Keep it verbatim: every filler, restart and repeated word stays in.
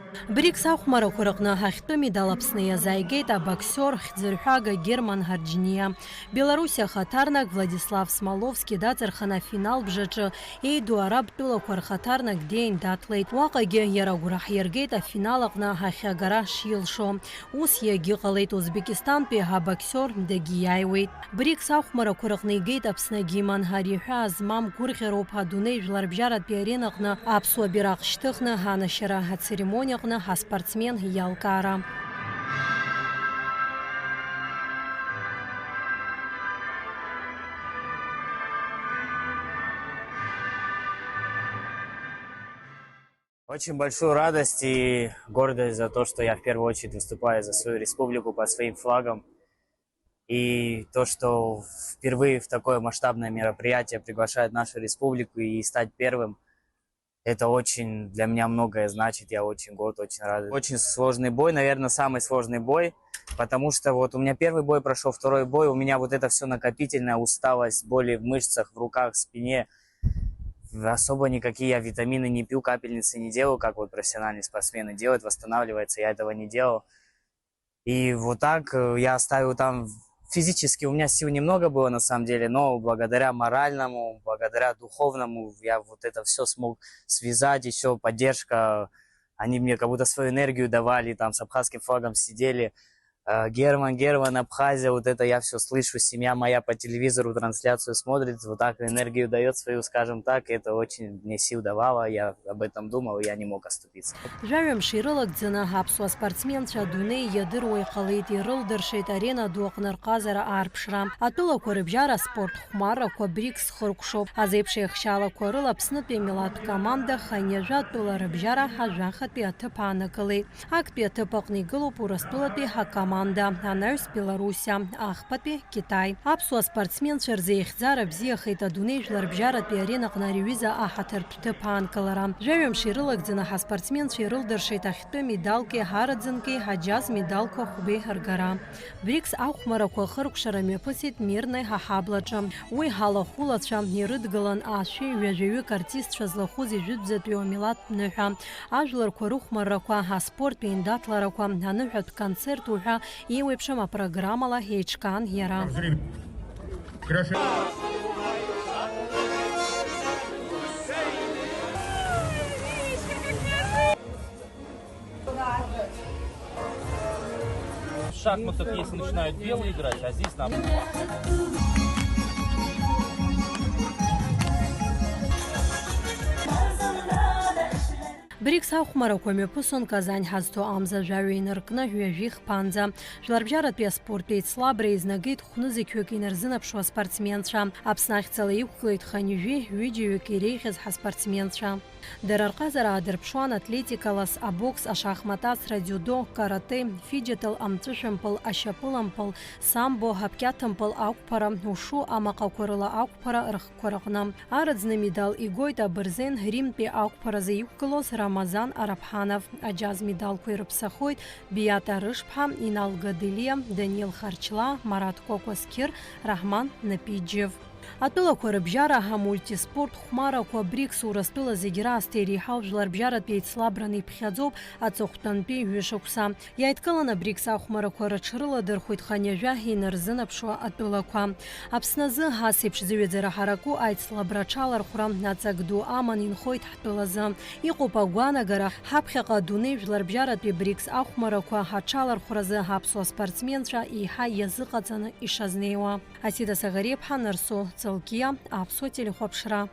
БРИКС ахәмарақәа рҟны ахьтәы медал Аԥсны иазааигеит абоксиор хьӡырҳәага Герман Ҳарџьниа. Беларуси ахаҭарнак Владислав Смоловски даҵырхын афинал бжаҿы еиду араб тәылақәа рхаҭарнак деин даҭлеит. Уаҟагьы иара агәра ҳиргеит афинал аҟны ахьагара шилшо. Ус иагьыҟалеит, Узбекистантәи абоксиор дагьиааиуеит. БРИКС ахәмарақәа рҟны игеит Аԥсны агимн, ари ҳәаа змам гәырӷьароуп адунеи жәларбжьаратәи аренаҟны аԥсуа бираҟ шьҭыхны анашьара ацеремониаҟны ҳаспортсмен иалкаара. Очень большую радость и гордость за то, что я в первую очередь выступаю за свою республику под своим флагом. И то, что впервые в такое масштабное мероприятие приглашают нашу республику и стать первым, это очень для меня многое значит. Я очень горд, очень рад. Очень сложный бой, наверное, самый сложный бой, потому что вот у меня первый бой прошел, второй бой, у меня вот это все накопительная усталость, боли в мышцах, в руках, в спине. Особо никакие я витамины не пью, капельницы не делаю, как вот профессиональные спортсмены делают, восстанавливается, я этого не делал. И вот так, э, я оставил там, физически у меня сил немного было на самом деле, но благодаря моральному, благодаря духовному я вот это все смог связать, еще поддержка, они мне как будто свою энергию давали, там с абхазским флагом сидели, э, Герман, Герман, Абхазия, вот это я все слышу, семья моя по телевизору трансляцию смотрит, вот так энергию дает свою, скажем так, это очень мне сил давало, я об этом думал, и я не мог остаться. Жәаҩа мшы ирылагӡаны аԥсуа спортсменцәа адунеи иадыруа иҟалеит, ирылдыршеит арена ду аҟны рҟазара аарԥшра. Атәылақәа рыбжьара аспорт хәмаррақәа БРИКС хыркәшоуп. Азеиԥш еихшьаалақәа рыла Аԥснытәи амилаҭтә команда хынҩажәа атәыла рыбжьара ажәахатәи аҭыԥ аанакылеит. Актәи аҭыԥ аҟны игылоуп Урыстәылатәи ҳакоманда, анаҩс Белоруссиа, ахԥатәи Китай. Аԥсуа спортсменцәа рзы ихьӡара бзиахеит адунеи жәларбжьаратәи аренаҟны ари аҩыза аҳаҭыртә ҭыԥ аанкылара. Жәаҩа мшы ирылагӡаны ҳаспортсменцәа ирылдыршеит ахьтәы медалки араӡынки аџьаз медалқәа хәбеи ргара. БРИКС ахәмарақәа ахыркәшара мҩаԥысит Мирнои ҳа ҳаблаҿы. Уи ҳалахәылацәа ирыдгылан ашәи ҩажәаҩык артистцәа злахәыз ижәытәӡатәиу амилаҭтә ныҳәа, ажәларқәа рыхәмаррақәа, аспорттә еиндаҭларақәа, аныҳәатә концерт уҳәа еиуеиԥшым апрограммала еиҿкаан иара. В шахматах, если начинают белые играть, а здесь наоборот. БРИКС ахәмарақәа мҩаԥысон Казань ҳазҭо амза жәаҩа инаркны ҩажәи хԥанӡа. Жәларбжьаратәи аспорттә еицлабра еизнагеит хәнызқьҩык инарзынаԥшуа спортсменцәа. Аԥсны ахьӡала иқәгылеит хынҩажәи ҩыџьаҩык иреиӷьыз ҳаспортсменцәа. Дара рҟазара аадырԥшуан атлетика лас, абокс, ашахмат асра, дзиудо, каратэ, фиџьатал, амҵәышәымпыл, ашьапылампыл, самбо, аԥкьаҭымпыл ақәԥара, ушу, амаҟақәа рыла ақәԥара рхқәа рыҟны. Араӡны медал игоит абырзен Римтәи ақәԥаразы иқәгылоз Рамазан Араԥҳанов, аџьаз медалқәа ирыԥсахоит Биата Рышԥҳа, Инал Гаделиа, Даниил Харчлаа, Марат Кәакәа Сқьыр, Раҳман Напиџьев. Атәылақәа рыбжьара амультиспорт хәмарақәа БРИКС Урыстәыла зегь раасҭа иреиҳау жәларбжьаратә еицлабраны иԥхьаӡоуп аҵыхәтәантәи ҩышықәса. Иааидкыланы БРИКС ахәмарақәа рыҽрыладырхәит хынҩажәа инарзынаԥшуа атәылақәа. Аԥсны азы ас еиԥш зыҩаӡара ҳараку аицлабра аҽалархәра аҵак ду аман инхоит ҳтәылазы. Иҟоуп агәаанагара, ҳаԥхьаҟа адунеи жәларбжьаратәи БРИКС ахәмарақәа аҽалархәразы аԥсуа спортсменцәа еиҳа иазыҟаҵаны ишазнеиуа. Асида Саӷариаԥҳа, Нарсу Ҵалкиа, Аԥсуа телехәаԥшра.